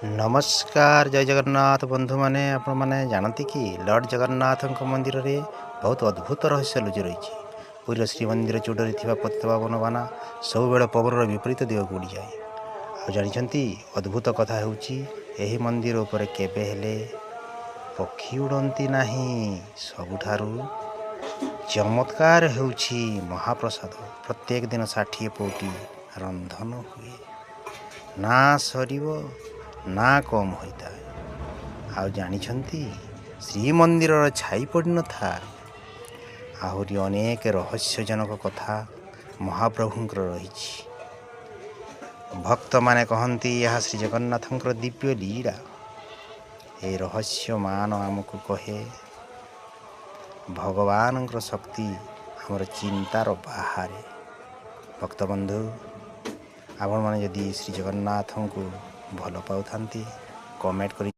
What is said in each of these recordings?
ନମସ୍କାର, ଜୟ ଜଗନ୍ନାଥ ବନ୍ଧୁମାନେ। ଆପଣମାନେ ଜାଣନ୍ତି କି ଲର୍ଡ଼ ଜଗନ୍ନାଥଙ୍କ ମନ୍ଦିରରେ ବହୁତ ଅଦ୍ଭୁତ ରହସ୍ୟ ଲୁଚି ରହିଛି? ପୁରୀର ଶ୍ରୀମନ୍ଦିର ଚୂଡ଼ରେ ଥିବା ପତିତପାବନ ବାନା ସବୁବେଳେ ପବନର ବିପରୀତ ଦିଗକୁ ଉଡ଼ିଯାଏ। ଆଉ ଜାଣିଛନ୍ତି, ଅଦ୍ଭୁତ କଥା ହେଉଛି ଏହି ମନ୍ଦିର ଉପରେ କେବେ ହେଲେ ପକ୍ଷୀ ଉଡ଼ନ୍ତି ନାହିଁ। ସବୁଠାରୁ ଚମତ୍କାର ହେଉଛି ମହାପ୍ରସାଦ। ପ୍ରତ୍ୟେକ ଦିନ 60 ପଉଟି ରନ୍ଧନ ହୁଏ, ନା ସରିବ ନା କମ୍ ହୋଇଥାଏ। ଆଉ ଜାଣିଛନ୍ତି, ଶ୍ରୀମନ୍ଦିରର ଛାଇ ପଡ଼ିନଥାଏ। ଆହୁରି ଅନେକ ରହସ୍ୟଜନକ କଥା ମହାପ୍ରଭୁଙ୍କର ରହିଛି। ଭକ୍ତମାନେ କହନ୍ତି, ଏହା ଶ୍ରୀ ଜଗନ୍ନାଥଙ୍କର ଦିବ୍ୟ ଲୀଳା। ଏ ରହସ୍ୟମାନ ଆମକୁ କହେ, ଭଗବାନଙ୍କର ଶକ୍ତି ଆମର ଚିନ୍ତାର ବାହାରେ। ଭକ୍ତବନ୍ଧୁ, ଆପଣମାନେ ଯଦି ଶ୍ରୀ ଜଗନ୍ନାଥଙ୍କୁ ଭଲ ପାଉଥାନ୍ତି, କମେଣ୍ଟ କରି।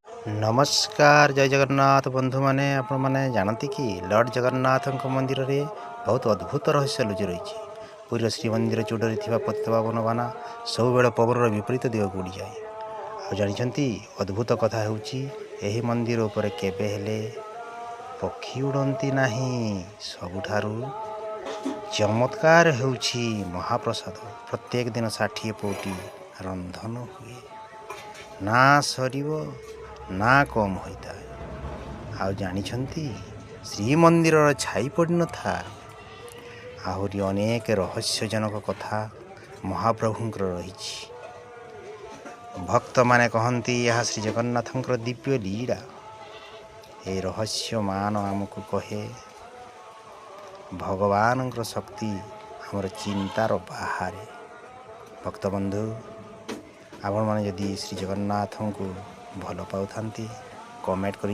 ନମସ୍କାର, ଜୟ ଜଗନ୍ନାଥ ବନ୍ଧୁମାନେ। ଆପଣମାନେ ଜାଣନ୍ତି କି ଲର୍ଡ଼ ଜଗନ୍ନାଥଙ୍କ ମନ୍ଦିରରେ ବହୁତ ଅଦ୍ଭୁତ ରହସ୍ୟ ଲୁଚି ରହିଛି? ପୁରୀର ଶ୍ରୀମନ୍ଦିର ଚୂଡ଼ରେ ଥିବା ପତିତପାବନ ବାନା ସବୁବେଳେ ପବନର ବିପରୀତ ଦିଗକୁ ଉଡ଼ିଯାଏ। ଆଉ ଜାଣିଛନ୍ତି, ଅଦ୍ଭୁତ କଥା ହେଉଛି ଏହି ମନ୍ଦିର ଉପରେ କେବେ ହେଲେ ପକ୍ଷୀ ଉଡ଼ନ୍ତି ନାହିଁ। ସବୁଠାରୁ ଚମତ୍କାର ହେଉଛି ମହାପ୍ରସାଦ। ପ୍ରତ୍ୟେକ ଦିନ 60 ପଉଟି ରନ୍ଧନ ହୁଏ, ନା ସରିବ ନା କମ୍ ହୋଇଥାଏ। ଆଉ ଜାଣିଛନ୍ତି, ଶ୍ରୀମନ୍ଦିରର ଛାଇ ପଡ଼ିନଥାଏ। ଆହୁରି ଅନେକ ରହସ୍ୟଜନକ କଥା ମହାପ୍ରଭୁଙ୍କର ରହିଛି। ଭକ୍ତମାନେ କହନ୍ତି, ଏହା ଶ୍ରୀ ଜଗନ୍ନାଥଙ୍କର ଦିବ୍ୟ ଲୀଳା। ଏ ରହସ୍ୟମାନ ଆମକୁ କହେ, ଭଗବାନଙ୍କର ଶକ୍ତି ଆମର ଚିନ୍ତାର ବାହାରେ। ଭକ୍ତବନ୍ଧୁ, ଆପଣମାନେ ଯଦି ଶ୍ରୀ ଜଗନ୍ନାଥଙ୍କୁ ଭଲ ପାଉଥାନ୍ତି, କମେଣ୍ଟ କରି।